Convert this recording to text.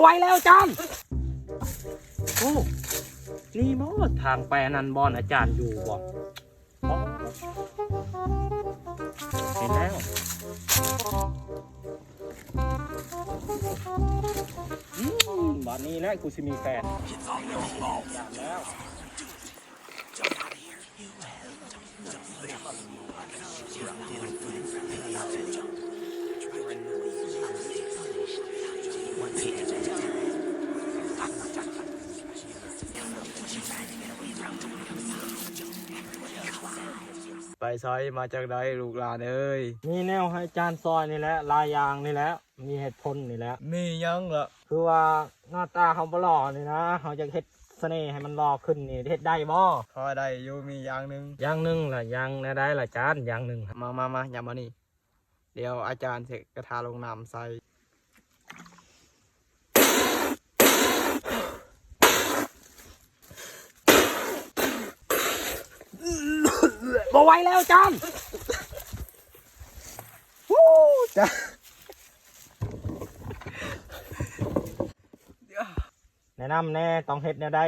ໄວແລ້ວອາຈານ. ໂອ້ ນີ້ບໍ່ທາງໄປອັນນັ້ນ ບ່ອນອາຈານຢູ່ບໍ່? ອໍ ເຫັນແລ້ວ. ອືມ ບາດນີ້ແຫຼະ ກູຊິມີແຟນ. ໄປໃສ ມາຈາກໃດລູກຫຼານເອີຍ? ມີແນວໃຫ້ອາຈານຊ່ອຍນີ້ແຫຼະ ຫຼາຍຢ່າງນີ້ແຫຼະ ມີເຫດຜົນນີ້ແຫຼະ. ມີຫຍັງລະ? ຄືວ່າໜ້າຕາເຮົາບໍ່ຫຼໍ່ນີ້ນະ ເຮົາຢາກເຮັດສະເໜ່ໃຫ້ມັນຫຼໍ່ຂຶ້ນນີ້ ເຮັດໄດ້ບໍ່? ພໍໄດ້ຢູ່ ມີຢ່າງໜຶ່ງ. ຢ່າງໜຶ່ງລະ? ຢ່າງແນວໃດລະອາຈານ? ຢ່າງໜຶ່ງ ມາ ມາ ມາ ຫຍັບມານີ້ ດຽວອາຈານຊິກະທາລົງນ້ຳໃສ່. ບໍ່ໄຫວແລ້ວອາຈານ. ແນະນຳແດ່ ຕ້ອງເຮັດແນວໃດ?